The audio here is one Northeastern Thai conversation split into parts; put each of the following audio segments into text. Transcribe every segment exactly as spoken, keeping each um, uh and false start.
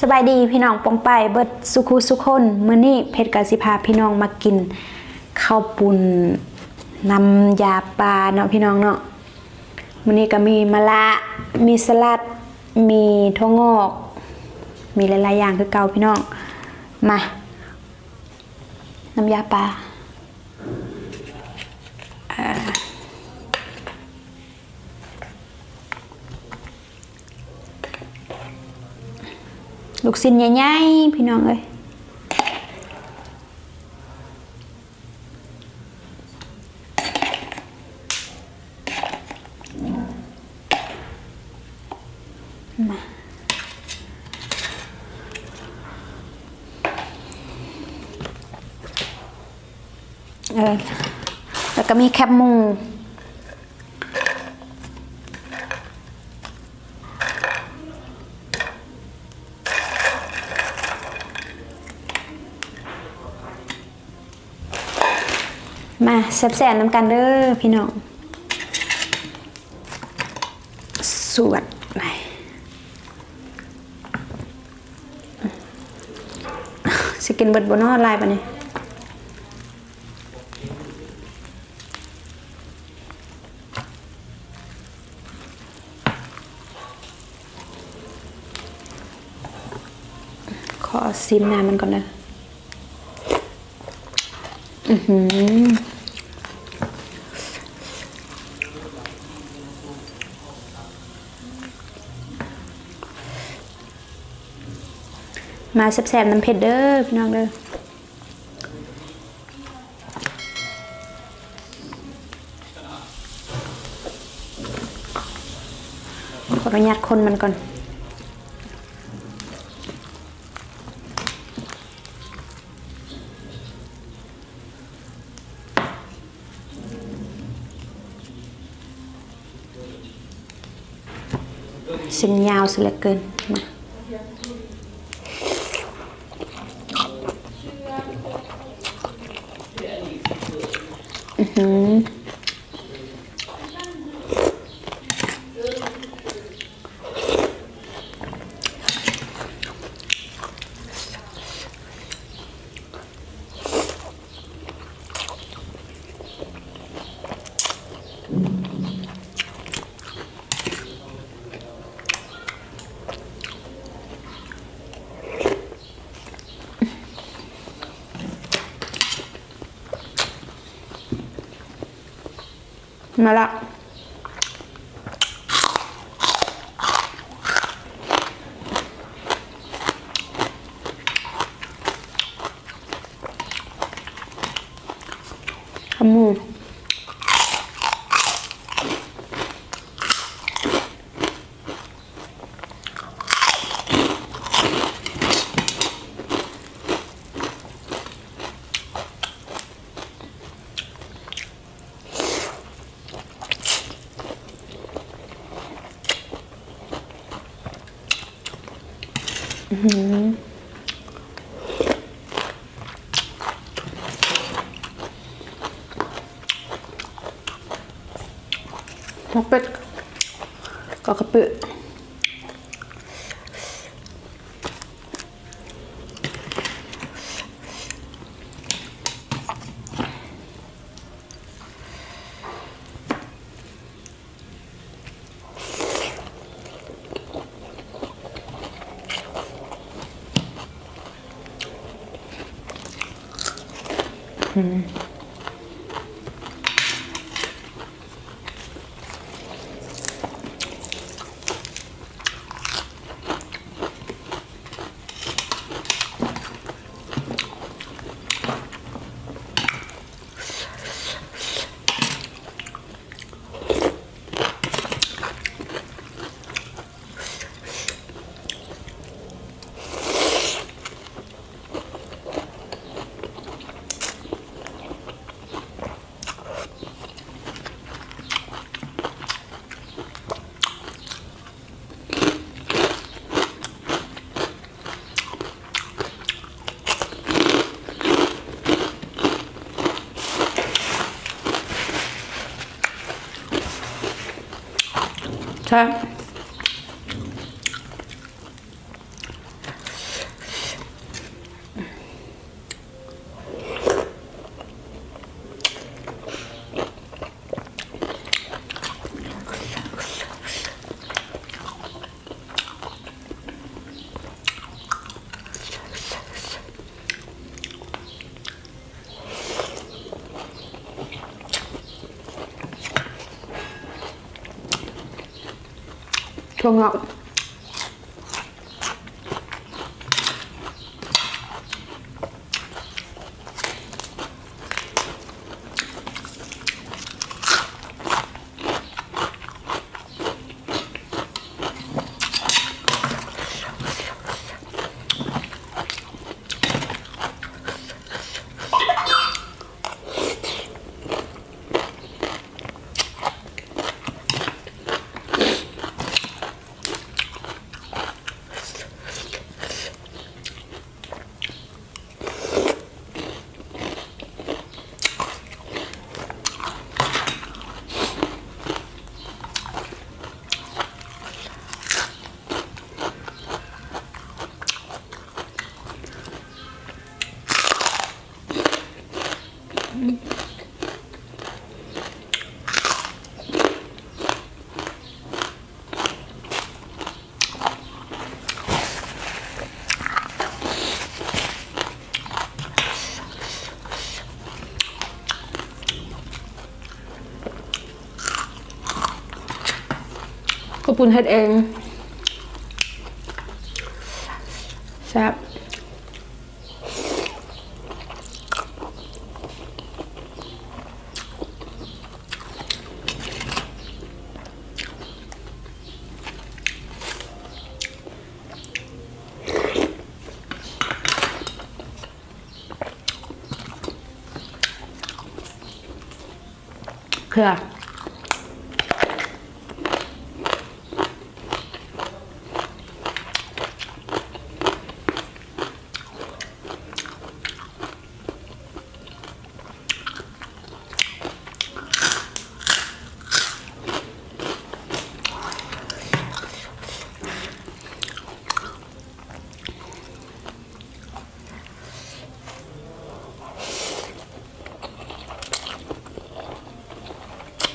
สบายดีพี่น้องปองไปายเบิดสุขุสุคน มื้อนี้เพชรกะสิพาพี่น้องมากินข้าวปุ้นน้ำยาปลาเนาะพี่น้องเนาะ มื้อนี้ก็มีมะระ มีสลัด มีถั่วงอก มีหลายๆอย่างคือเก่าพี่น้อง มา น้ำยาปลา อ่า ลูกชิ้นใหญ่ๆ พี่น้องเอ้ย มา เออ แล้วก็มีแคบหมู มาแซ่บๆนำกันเด้อพี่น้อง สวดหน่อย สิกินเบิดบ่เนาะ หลายปานนี้ ขอซิมน้ำมันก่อนเด้อ อื้อหือ มาแซ่บๆนำเพชรเด้อพี่น้องเด้อ ขออนุญาตคนมันก่อน เส้นยาวซะเหลือเกิน มา อื้อหือ มาละ ขมู อื้อหือ หมกเป็ดกับกะปิ อืม ใช่ ถั่วงอก ข้าวปุ้นเฮ็ดเอง แซ่บ เกลือ Thank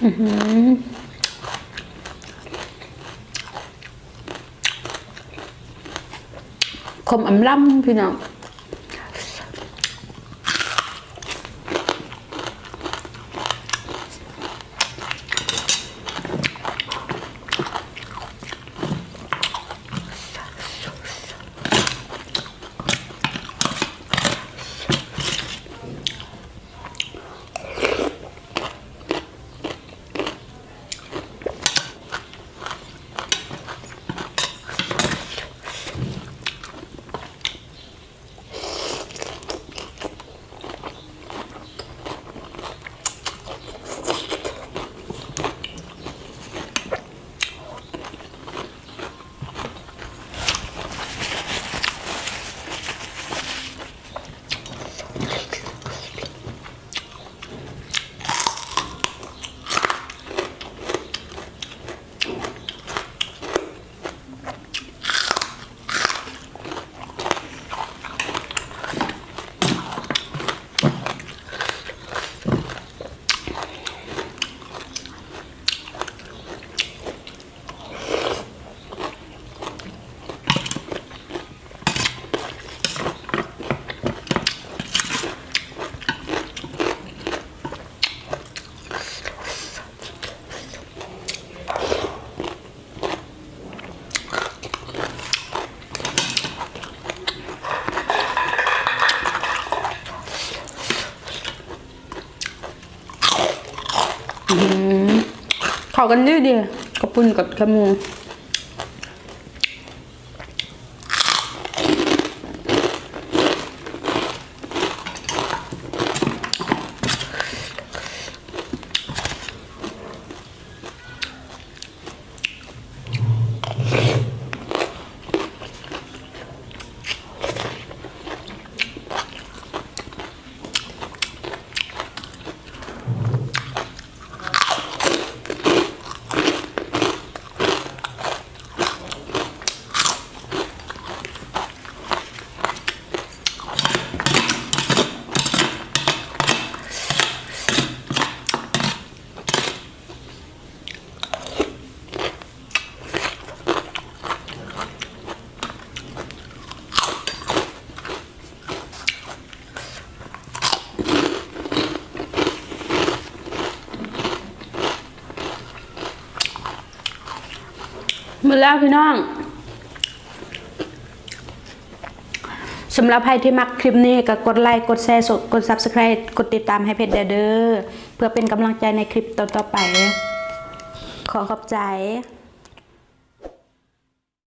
อือหือ ขมอำลำพี่น้อง อืม เข้ากันดีดี กะปุ้นกับแคบหมู มื้อแล้วพี่น้อง สำหรับใครที่มักคลิปนี้ก็กดไลค์ กดแชร์ กด Subscribe กดติดตามให้เพจเด้อ เพื่อเป็นกำลังใจในคลิปต่อๆไป ขอขอบใจ